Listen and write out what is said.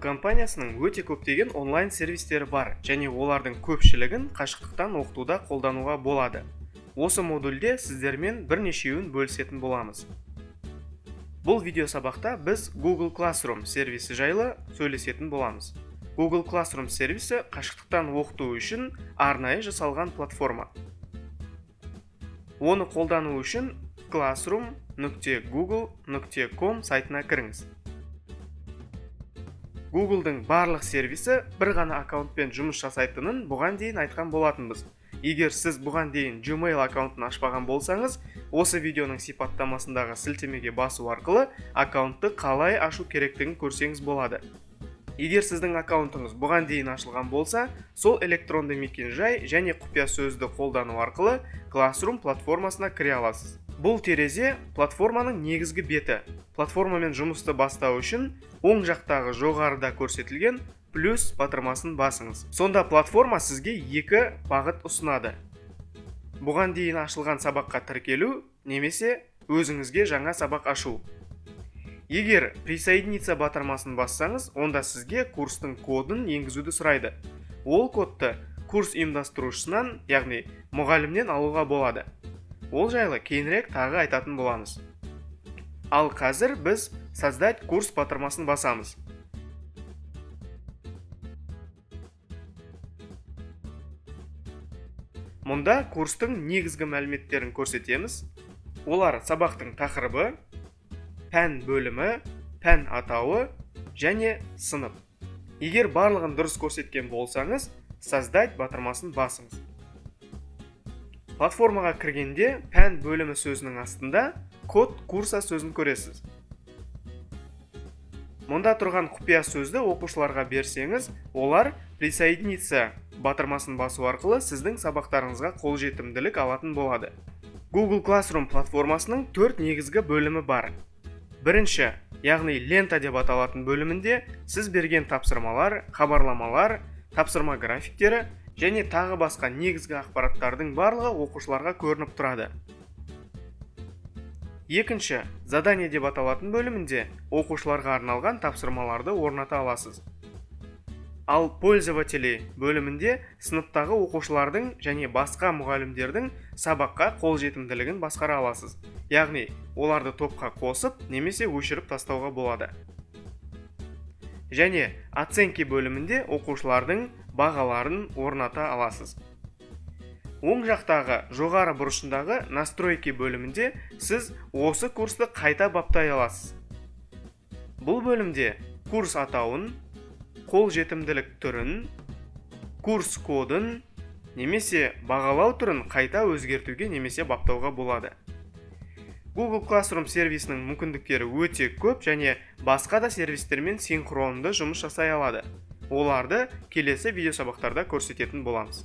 компаниясының өте көптеген онлайн сервистері бар және олардың көпшілігін қашықтықтан оқытуда қолдануға болады. Осы модульде сіздермен бірнешеуін бөлісетін боламыз. Бұл видеосабақта біз Google Classroom сервисі жайлы сөйлесетін боламыз. Google Classroom сервисі қашықтықтан оқыту үшін арнайы жасалған платформа. Оны қолдану үшін classroom.google.com сайтына кіріңіз. Google'дың барлық сервисі бір ғана аккаунтпен жұмыс жасайтынын бұған дейін айтқан болатынбыз. Егер сіз бұған дейін Gmail аккаунтын ашпаған болсаңыз, осы видеоның сипаттамасындағы сілтемеге басу арқылы аккаунтты қалай ашу керектігін көрсеңіз болады. Егер сіздің аккаунтыңыз бұған дейін ашылған болса, сол электронды мекен-жай және құпия сөзді қолдану арқылы Classroom платформасына кіре аласыз. Бұл терезе платформаның негізгі беті. Платформамен жұмысты бастау үшін оң жақтағы жоғарыда көрсетілген плюс батырмасын басыңыз. Сонда платформа сізге екі бағыт ұсынады. Бұған дейін ашылған сабаққа тіркелу немесе өзіңізге жаңа сабақ ашу. Егер присоединиться батырмасын бассаңыз, онда сізге курстың кодын енгізуді сұрайды. Ол кодты курс ұйымдастырушысынан, яғни мұғалімнен алуға болады. Ол жайлы кейінірек тағы айтатын боламыз. Ал қазір біз создать курс батырмасын басамыз. Мұнда курстың негізгі мәліметтерін көрсетеміз. Олар сабақтың тақырыбы, пән бөлімі, пән атауы және сынып. Егер барлығын дұрыс көрсеткен болсаңыз, создать батырмасын басыңыз. Платформаға кіргенде пән бөлімі сөзінің астында код курса сөзін көресіз. Мұнда тұрған құпия сөзді оқушыларға берсеңіз, олар присоединиться батырмасын басу арқылы сіздің сабақтарыңызға қолжетімділік алатын болады. Google Classroom платформасының төрт негізгі бөлімі бар. Бірінші, яғни лента деп аталатын бөлімінде сіз берген тапсырмалар, хабарламалар, тапсырма графиктері және тағы басқа негізгі ақпараттардың барлығы оқушыларға көрініп тұрады. Екінші, задание деп аталатын бөлімінде оқушыларға арналған тапсырмаларды орната аласыз. Ал пользователи бөлімінде сыныптағы оқушылардың және басқа мұғалімдердің сабаққа қолжетімділігін басқара аласыз. Яғни, оларды топқа қосып немесе өшіріп тастауға болады. Және оценки бөлімінде оқушылардың бағаларын орната аласыз. Оң жақтағы жоғары бұрышындағы настройки бөлімінде сіз осы курсты қайта баптай аласыз. Бұл бөлімде курс атауын, қолжетімділік түрін, курс кодын немесе бағалау түрін қайта өзгертуге немесе баптауға болады. Google Classroom сервисінің мүмкіндіктері өте көп және басқа да сервистермен синхронды жұмыс жасай алады. Оларды келесі видеосабақтарда көрсететін боламыз.